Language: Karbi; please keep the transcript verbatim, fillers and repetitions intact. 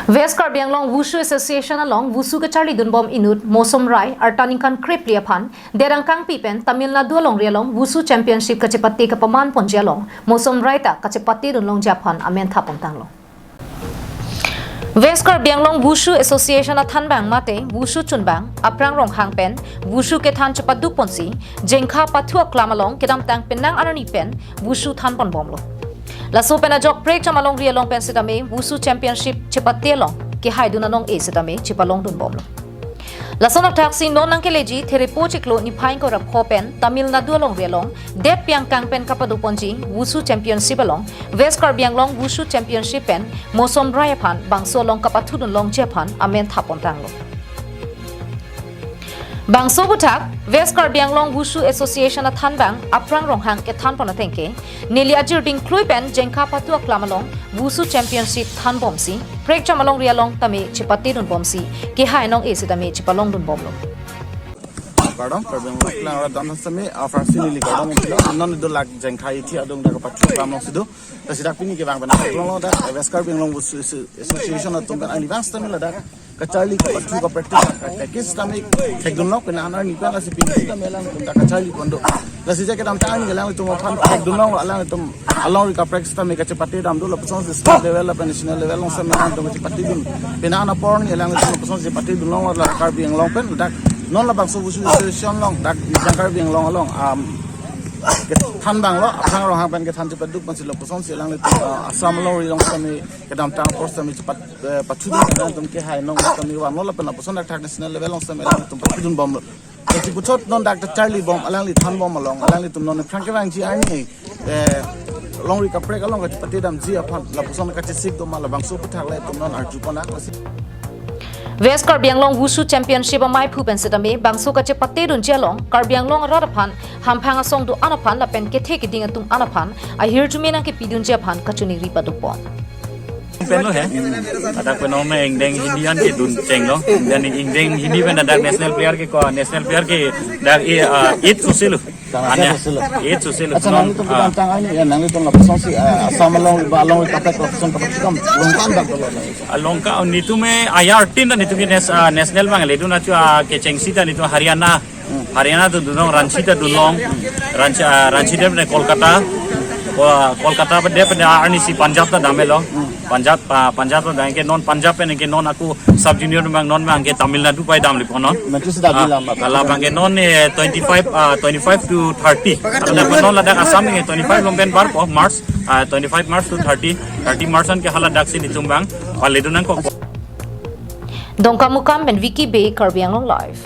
West Karbi Anglong Wushu Association along Wushu kacharlidunbom inut Mosom Rai, arta ningkan krephli aphan, derang kangpi pen Tamil Nadu alongri along Wushu Championship kachepate kapaman ponji along, Mosom Rai ta kachepatedun longji aphan amen thapontanglo. West Karbi Anglong Wushu Association athanbang mate Wushu chunbang Aprang Ronghang pen Wushu kethan chepaduk ponsi, Jengkha Pathu aklam along kedamtang penang arni pen Wushu thanponbomlo. Laso pen ajok prekjam alongri along pen sitame Wushu Championship chepate along kehaidun anong-e sitame chepalongdunbomlo. Lason athaksi non nangkeleji Therepo chiklo niphai ingkoi ra pho pen Tamil Nadu alongri along det piang kang pen kapadoponji Wushu Championship along West Karbi Anglong Wushu Championship pen Mosom Rai aphan bangso along kapathudun longji aphan amen thapontanglo. Bangso aputhak West Karbi Anglong Wushu Association athanbang Aprang Ronghang kethanpon atengke, neli ajir dingklui pen Jengkha Pathu aklam along Wushu Championship thanbomsi, prekjam alongri along tame chepatedunbomsi, kehai anong-e sitame chepalongdunbomlo. Kardom, Karbi Anglong Klang Rat Dam Sami, ah, Francine Lee kardom, non do lak Jengkha ithi adung dak Pathu aklam along si do. Lasi dak pini kevang pen aklong lo dak, West Karbi Anglong Wushu Association atum pen ani bang sitame ladak kacharli kapathu kapractice ka, ka, kis sitame thekdunlong pen, hanar ni pen lasi pini sitame alangtum dak kacharlipon do. Lasi je kedamtang arni alangtum aphan thekdunlong, alangtum alongri kaprek sitame kachepatedam do, lapusonsi state level lapen national level along sitame alangtum kachepatedun. Pen hanar apor arni alangtum lapusonsi chepatedunlong la Karbi Anglong pen dak non labangso Wushu Association along dak Eastern Karbi Anglong along, um, kethanbang lo, Aprang Ronghang pen kethan chepaduk ponsi lapusonsi alanglitum, uh, Assam alongri along sitame kedamtang apor sitame chepat, eh, pathudun alangtum kehai anong sitame vanlo lapen lapuson dak thak national level along sitame alangtum pathudunbomlo. Lasi puthot non dak ta charlibom, alangli thanbom along, alanglitum non aphrang kevangji arni, eh, longri kaprek along kachepatedamji aphan lapuson kachesik do ma, labangso aputhak le itum non arjupon lasi. West Karbi Anglong Wushu Championship amaiphu pen sitame bangso kachepatedunji along Karbi Anglong arat aphan, hamphang asong do-an aphan lapen kethe keding atum an aphan ahirjume nangkepidunji aphan kachiningri padopon. Pen lo he. Ladak pen non ingdeng Hindi an kedun chenglo. Dan ingdeng Hindi pen ladak national player ke ko, national player ke dak e, ah, eight susilo. Ane, eight susilo. Acha, non, nanglitum ah, kedamtang arni, ya, nanglitum lapusonsi, ah, Assam along, ba along kaprek lapuson kaprek kam longkan dak dolo. Ah, longkan, nelitum e ayar tin ta nelitum ke nas-, ah, national abang le dun achu, ah, kechengsi ta nelitum Haryana. Haryana ta dunlong, Ranchi ta dunlong, Ranchi, ah, Ranchi ta pen Kolkata, Ko-, Kolkata pen de pen arnisi Punjab ta damlo, Punjab, ah, Punjab ta dam ke non Punjab pen ke non ako sub junior abang non abang ke Tamil Nadu pai damlipon non. Manchester Ah, Villa ma. Hala abang ke non, eh, twenty-five, ah, twenty-five to thirty. Hala abang non ladak Assam ke twenty-five along pen barpo March, ah, twenty-five March to thirty, thirty March an ke hala daksi nelitum abang paledun nangkok. Dongkamukam pen Vicky Bey, Karbi Anglong Live.